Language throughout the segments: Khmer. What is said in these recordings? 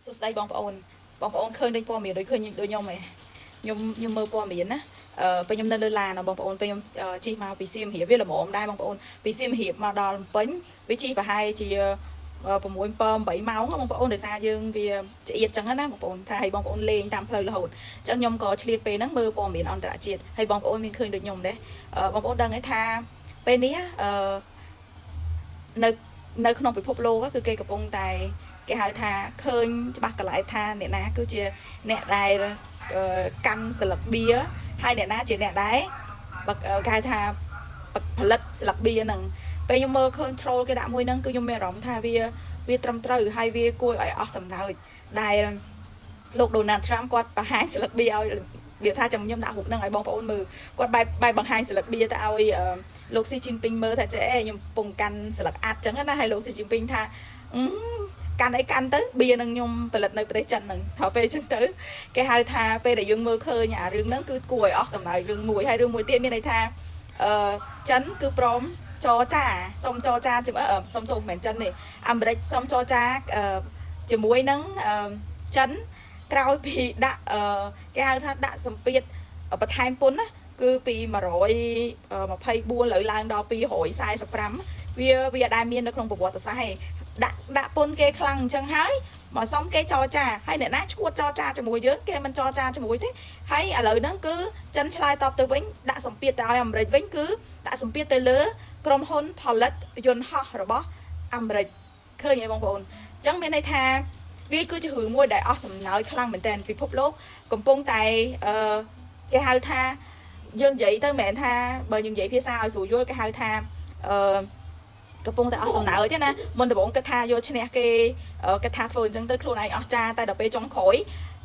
សួស្តីបងប្អូនបងប្អូនឃើញដូចព័ត៌មានដូចឃើញដូចខ្ញុំឯងខ្ញុំខ្ញុំមើលព័ត៌មានណាពេលខ្ញុំនៅលើឡានណាបងប្អូនពេលខ្ញុំជិះមកពីសៀមរាបវាល្មមដែរបងប្អូនពីសៀមរាបមកដល់ភ្នំពេញវាជិះប្រហែលជា6 7 8ម៉ោងបងប្អូនដោយសារយើងវាចៀតចឹងណាបងប្អូនថាឲ្យបងប្អូនលេងតាមផ្លូវរហូតចឹងខ្ញុំក៏ឆ្លៀតពេលហ្នឹងមើលព័ត៌មានអន្តរជាតិហើយបងប្អូនមានឃើញដូចខ្ញុំដែរបងប្អូនដឹងទេថាពេលនេះអឺនៅនៅក្នុងពិភពលោកគឺគេកំពុងតែគេហៅថាឃើញច្បាស់កន្លែងថាអ្នកណាគឺជាអ្នកដែលកាន់ស្លឹកបៀហើយអ្នកណាជាអ្នកដែលគេហៅថាផលិតស្លឹកបៀហ្នឹងពេលខ្ញុំមើលឃើញ troll គេដាក់មួយហ្នឹងគឺខ្ញុំមានអារម្មណ៍ថាវាវាត្រឹមត្រូវហើយវាគួរឲ្យអស់សំណើចដែលលោកដូណាល់ត្រាំគាត់បង្ហាញស្លឹកបៀឲ្យវាថាចាំខ្ញុំដាក់រូបហ្នឹងឲ្យបងប្អូនមើលគាត់បែបបែបបង្ហាញស្លឹកបៀទៅឲ្យលោកស៊ីជីនពីងមើលថាចេះខ្ញុំពងកាន់ស្លឹកអាត់ចឹងណាហើយលោកស៊ីជីនពីងថាកាន់អីកាន់ទៅបៀនឹងខ្ញុំផលិតនៅប្រទេសចិនហ្នឹងហើយពេលចឹងទៅគេហៅថាពេលដែលយើងមើលឃើញអារឿងហ្នឹងគឺគួរឲ្យអស់សំណើចរឿងមួយហើយរឿងមួយទៀតមានន័យថាអឺចិនគឺព្រមចរចាសុំចរចាជាមួយសុំទោសមិនមែនចិនទេអាមេរិកសុំចរចាជាមួយនឹងចិនក្រោយពីដាក់គេហៅថាដាក់សម្ពាធបន្ថែមពន្ធណាគឺពី124លើឡើងដល់245វាវាអត់ដែលមាននៅក្នុងប្រវត្តិសាស្ត្រទេដាក់ដាក់ពន្ធគេខ្លាំងអញ្ចឹងហើយមកសុំគេចរចាហើយអ្នកណាឈួតចរចាជាមួយយើងគេមិនចរចាជាមួយទេហើយឥឡូវហ្នឹងគឺចិនឆ្លើយតបទៅវិញដាក់សម្ពាធទៅឲ្យអាមេរិកវិញគឺដាក់សម្ពាធទៅលើក្រុមហ៊ុនផលិតយន្តហោះរបស់អាមេរិកឃើញទេបងប្អូនអញ្ចឹងមានន័យថាវាគឺជារឿងមួយដែលអស់សំណើចខ្លាំងមែនទែនពិភពលោកកំពុងតែអឺគេហៅថាយើងនិយាយទៅមិនមែនថាបើយើងនិយាយភាសាឲ្យស្រួលយល់គេហៅថាអឺកំពុងតែអស់សំណើចទេណាមុនដំបូងគិតថាយកឈ្នះគេគិតថាធ្វើអញ្ចឹងទៅខ្លួនឯងអស់ចាតែដល់ពេលចុងក្រោយ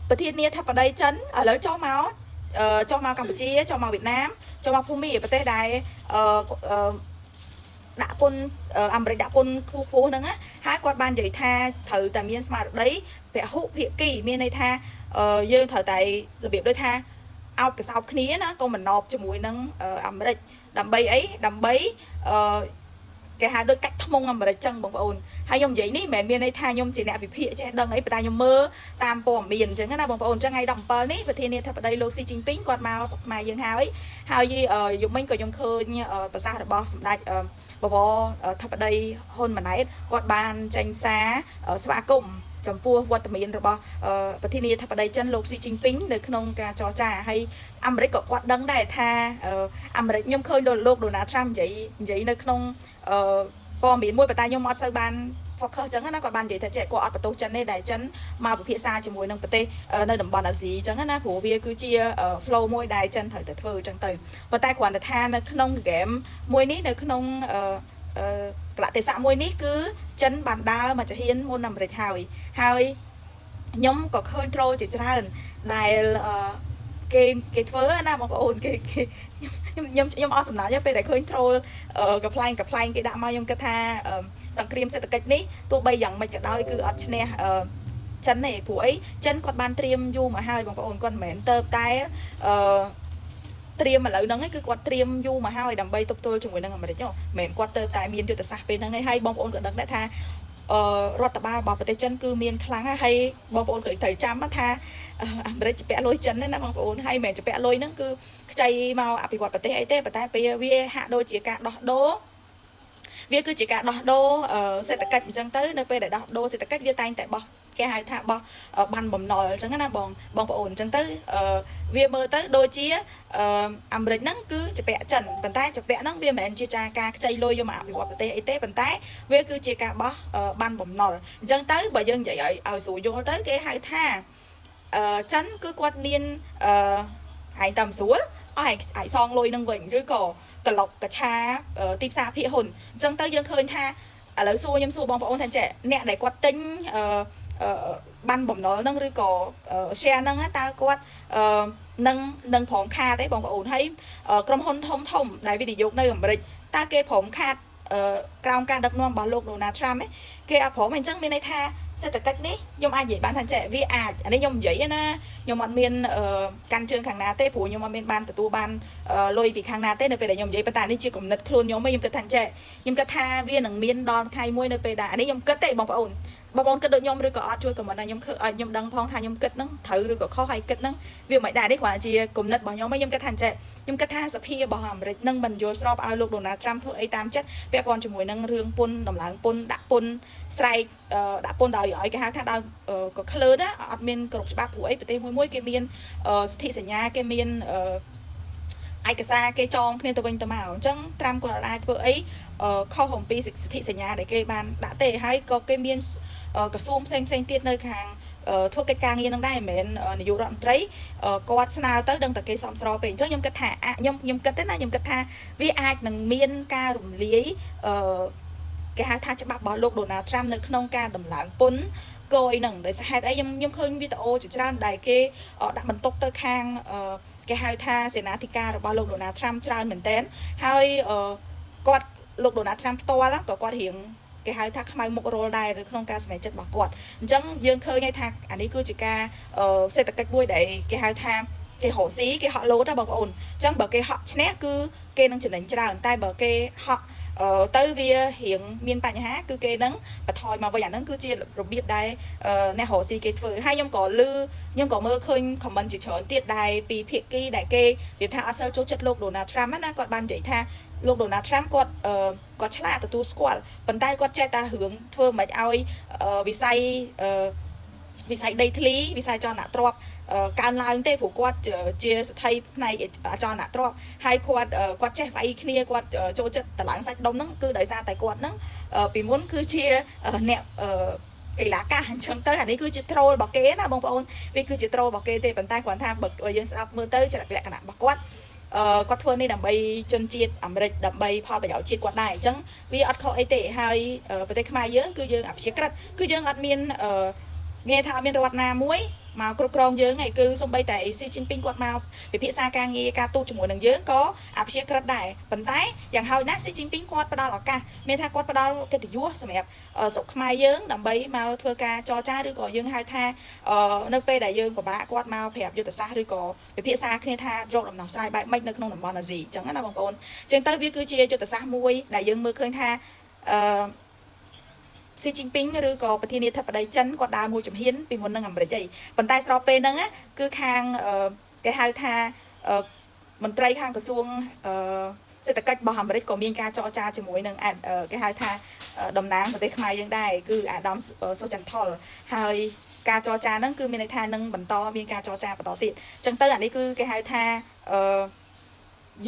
ប្រធានាធិបតីចិនឥឡូវចុះមកចុះមកកម្ពុជាចុះមកវៀតណាមចុះមកភូមាប្រទេសដែលអឺដាក់ពន្ធអាមេរិកដាក់ពន្ធខ្ពស់ខ្ពស់ហ្នឹងណាហើយគាត់បាននិយាយថាត្រូវតែមានស្មារតីពហុភាគីមានន័យថាយើងត្រូវតែរបៀបដូចថាអោបកសោបគ្នាណាក៏មិនណប់ជាមួយនឹងអាមេរិកដើម្បីអីដើម្បីអឺគេហៅដូចកាច់ថ្មងអាមេរិកចឹងបងប្អូនហើយខ្ញុំនិយាយនេះមិនមែនមានន័យថាខ្ញុំជាអ្នកវិភាគចេះដឹងអីប៉ុន្តែខ្ញុំមើលតាមព័ត៌មានអញ្ចឹងណាបងប្អូនអញ្ចឹងថ្ងៃ17នេះប្រធានាធិបតីលោកស៊ីជីនពីងគាត់មកស្រុកខ្មែរយើងហើយហើយយប់មិញក៏ខ្ញុំឃើញប្រសាសន៍របស់សម្ដេចបវរធិបតីហ៊ុនម៉ាណែតគាត់បានចេញសារស្វាគមន៍ចំពោះវត្តមានរបស់ប្រធានាធិបតីចិនលោកស៊ីជីនពីងនៅក្នុងការចរចាហើយអាមេរិកក៏គាត់ដឹងដែរថាអាមេរិកខ្ញុំឃើញលោកដូណាល់ត្រាំនិយាយនិយាយនៅក្នុងព័ត៌មានមួយប៉ុន្តែខ្ញុំអត់សូវបាន focus ចឹងណាគាត់បាននិយាយថាចេះគាត់អត់បន្ទោសចិនទេដែលចិនមកពិភាក្សាជាមួយនឹងប្រទេសនៅតំបន់អាស៊ីចឹងណាព្រោះវាគឺជា flow មួយដែលចិនត្រូវតែធ្វើចឹងទៅប៉ុន្តែគ្រាន់តែថានៅក្នុង game មួយនេះនៅក្នុងអឺកលៈទេសៈមួយនេះគឺចិនបានដើរមកចាហ៊ានមុនអាមេរិកហើយហើយខ្ញុំក៏ឃើញ troll ជាច្រើនដែលគេគេធ្វើណាបងប្អូនគេគេខ្ញុំខ្ញុំខ្ញុំអស់សំណើចពេលដែលឃើញ troll កប្លែងកប្លែងគេដាក់មកខ្ញុំគិតថាសង្គ្រាមសេដ្ឋកិច្ចនេះទោះបីយ៉ាងម៉េចក៏ដោយគឺអត់ឈ្នះចិនទេព្រោះអីចិនគាត់បានត្រៀមយូរមកហើយបងប្អូនគាត់មិនមែនទៅតែអឺត្រៀមឥឡូវហ្នឹងគឺគាត់ត្រៀមយូរមកហើយដើម្បីទប់ទល់ជាមួយនឹងអាមេរិកមិនមែនគាត់ទៅតែមានយុទ្ធសាស្ត្រពេលហ្នឹងឯងហើយបងប្អូនក៏ដឹងដែរថាអឺរដ្ឋបាលរបស់ប្រទេសចិនគឺមានខ្លាំងហើយបងប្អូនក៏ត្រូវចាំថាអាមេរិកជំពាក់លុយចិនណាបងប្អូនហើយមិនមែនជំពាក់លុយហ្នឹងគឺខ្ចីមកអភិវឌ្ឍប្រទេសអីទេប៉ុន្តែពេលវាហាក់ដូចជាការដោះដូរវាគឺជាការដោះដូរសេដ្ឋកិច្ចអញ្ចឹងទៅនៅពេលដែលដោះដូរសេដ្ឋកិច្ចវាតែងតែបោះគេហៅថាបោះបានបំណុលអញ្ចឹងណាបងបងប្អូនអញ្ចឹងទៅវាមើលទៅដូចជាអាមេរិកហ្នឹងគឺជំពាក់ចិនប៉ុន្តែជំពាក់ហ្នឹងវាមិនមែនជាការខ្ចីលុយយកមកអភិវឌ្ឍប្រទេសអីទេប៉ុន្តែវាគឺជាការបោះបានបំណុលអញ្ចឹងទៅបើយើងនិយាយឲ្យឲ្យស្រួលយល់ទៅគេហៅថាចិនគឺគាត់មានអឺឯងតាមស្រួលអស់ឯងឯងសងលុយនឹងវិញឬក៏ក្លុកកឆាទីផ្សារភាគហ៊ុនអញ្ចឹងទៅយើងឃើញថាឥឡូវសួរខ្ញុំសួរបងប្អូនថាចេះអ្នកដែលគាត់ទិញអឺបានបំណុលហ្នឹងឬក៏ share ហ្នឹងតើគាត់នឹងនឹងព្រមខាតទេបងប្អូនហើយក្រុមហ៊ុនធំធំដែលវិនិយោគនៅអាមេរិកតើគេព្រមខាតក្រោមការដឹកនាំរបស់លោកដូណាល់ត្រាំទេគេអត់ព្រមអញ្ចឹងមានន័យថាសេដ្ឋកិច្ចនេះខ្ញុំអាចនិយាយបានថាចេះវាអាចអានេះខ្ញុំនិយាយណាខ្ញុំអត់មានកាន់ជើងខាងណាទេព្រោះខ្ញុំអត់មានបានទទួលបានលុយពីខាងណាទេនៅពេលដែលខ្ញុំនិយាយប៉ុន្តែនេះជាគំនិតខ្លួនខ្ញុំឯងខ្ញុំគិតថាចេះខ្ញុំគិតថាវានឹងមានដល់ថ្ងៃមួយនៅពេលដែលអានេះខ្ញុំគិតទេបងប្អូន បងប្អូនគិតដូចខ្ញុំឬក៏អត់ជួយ comment ឲ្យខ្ញុំឃើញឲ្យខ្ញុំដឹងផងថាខ្ញុំគិតហ្នឹងត្រូវឬក៏ខុសហើយគិតហ្នឹងវាមិនដែរនេះគ្រាន់តែជាគំនិតរបស់ខ្ញុំឯងខ្ញុំគិតថាអញ្ចេះខ្ញុំគិតថាសភារបស់អាមេរិកនឹងមិនយល់ស្របឲ្យលោកដូណាល់ត្រាំធ្វើអីតាមចិត្តពាក់ព័ន្ធជាមួយនឹងរឿងពន្ធដំឡើងពន្ធដាក់ពន្ធស្រែកដាក់ពន្ធដោយឲ្យគេហៅថាដោយក៏ក្លឺណាអត់មានគ្រប់ច្បាប់ព្រោះអីប្រទេសមួយមួយគេមានសិទ្ធិសញ្ញាគេមានឯកសារគេចងគ្នាទៅវិញទៅមកអញ្ចឹងត្រាំគាត់អាចធ្វើអីខុសអំពីសិទ្ធិសញ្ញាដែលគេបានដាក់ទេហើយក៏គេមានក្រសួងផ្សេងផ្សេងទៀតនៅខាងធ្វើកិច្ចការងារនឹងដែរមិនមែននាយករដ្ឋមន្ត្រីគាត់ស្នើទៅដឹងតែគេសមស្របពេកអញ្ចឹងខ្ញុំគិតថាខ្ញុំគិតទេណាខ្ញុំគិតថាវាអាចនឹងមានការរំលាយគេហៅថាច្បាប់របស់លោកដូណាល់ត្រាំនៅក្នុងការដំឡើងពន្ធគយហ្នឹងដោយសារហេតុអីខ្ញុំឃើញវីដេអូជាច្រើនដែលគេដាក់បន្ទុកទៅខាងគេហៅថាសេនាធិការរបស់លោកដូណាល់ត្រាំច្រើនមែនតើហើយគាត់លោកដូណាល់ត្រាំផ្ទាល់ក៏គាត់រៀងគេហៅថាខ្មៅមុខរលដែរនៅក្នុងការសម្រេចចិត្តរបស់គាត់អញ្ចឹងយើងឃើញហើយថាអានេះគឺជាការសេដ្ឋកិច្ចមួយដែលគេហៅថាគេរកស៊ីគេហក់លោតណាបងប្អូនអញ្ចឹងបើគេហក់ឈ្នះគឺគេនឹងចំណេញច្រើនតែបើគេហក់ទៅវារៀងមានបញ្ហាគឺគេនឹងបន្ថយមកវិញអាហ្នឹងគឺជារបៀបដែលអ្នករកស៊ីគេធ្វើហើយខ្ញុំក៏ឮខ្ញុំក៏មើលឃើញ comment ជាច្រើនទៀតដែលពីភាគីដែលគេនិយាយថាអត់សូវចូលចិត្តលោកដូណាល់ត្រាំណាគាត់បាននិយាយថាលោកដូណាល់ត្រាំគាត់គាត់ឆ្លាតទទួលស្គាល់ប៉ុន្តែគាត់ចេះតែរឿងធ្វើមិនឲ្យវិស័យវិស័យដីធ្លីវិស័យចលនទ្រព្យកើនឡើងទេព្រោះគាត់ជាសទ្ធិផ្នែកអចលនទ្រព្យហើយគាត់គាត់ចេះវាយគ្នាគាត់ចូលចិត្តតឡើងសាច់ដុំហ្នឹងគឺដោយសារតែគាត់ហ្នឹងពីមុនគឺជាអ្នកកីឡាកាសអញ្ចឹងទៅអានេះគឺជា troll របស់គេណាបងប្អូនវាគឺជា troll របស់គេទេប៉ុន្តែគ្រាន់ថាបើយើងស្ដាប់មើលទៅចរិតលក្ខណៈរបស់គាត់គាត់ធ្វើនេះដើម្បីជនជាតិអាមេរិកដើម្បីផលប្រយោជន៍ជាតិគាត់ដែរអញ្ចឹងវាអត់ខុសអីទេហើយប្រទេសខ្មែរយើងគឺយើងអព្យាក្រឹតគឺយើងអត់មានងាយថាអត់មានរដ្ឋណាមួយមកគ្រប់គ្រងយើងឯងគឺសំបីតែស៊ីជីនពីងគាត់មកពិភាក្សាការងារការទូតជាមួយនឹងយើងក៏អព្យាក្រឹតដែរប៉ុន្តែយ៉ាងហោចណាស់ស៊ីជីនពីងគាត់ផ្ដល់ឱកាសមានថាគាត់ផ្ដល់កិត្តិយសសម្រាប់ស្រុកខ្មែរយើងដើម្បីមកធ្វើការចរចាឬក៏យើងហៅថានៅពេលដែលយើងពិបាកគាត់មកប្រាប់យុទ្ធសាស្ត្រឬក៏ពិភាក្សាគ្នាថារកដំណោះស្រាយបែបម៉េចនៅក្នុងតំបន់អាស៊ីអញ្ចឹងណាបងប្អូនអញ្ចឹងទៅវាគឺជាយុទ្ធសាស្ត្រមួយដែលយើងមើលឃើញថាអឺស៊ីជីនពីងឬក៏ប្រធានាធិបតីចិនគាត់ដើរមួយជំហានពីមុននឹងអាមេរិកអីប៉ុន្តែស្របពេលហ្នឹងគឺខាងគេហៅថាមន្ត្រីខាងក្រសួងសេដ្ឋកិច្ចរបស់អាមេរិកក៏មានការចរចាជាមួយនឹងគេហៅថាតំណាងប្រទេសខ្មែរយើងដែរគឺអាដាមសូចន្ទថុលហើយការចរចាហ្នឹងគឺមានន័យថានឹងបន្តមានការចរចាបន្តទៀតអញ្ចឹងទៅអានេះគឺគេហៅថាអឺ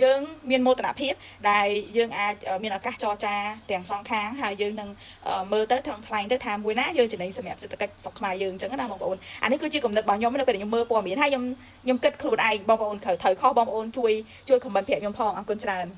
យើងមានមោទនភាពដែលយើងអាចមានឱកាសចរចាទាំងសងខាងហើយយើងនឹងមើលទៅថងថ្លែងទៅថាមួយណាយើងចំណេញសម្រាប់សេដ្ឋកិច្ចស្រុកខ្មែរយើងអញ្ចឹងណាបងប្អូនអានេះគឺជាគំនិតរបស់ខ្ញុំនៅពេលដែលខ្ញុំមើលព័ត៌មានហើយខ្ញុំគិតខ្លួនឯងបងប្អូនត្រូវខុសបងប្អូនជួយជួយ comment ប្រាប់ខ្ញុំផងអរគុណច្រើន។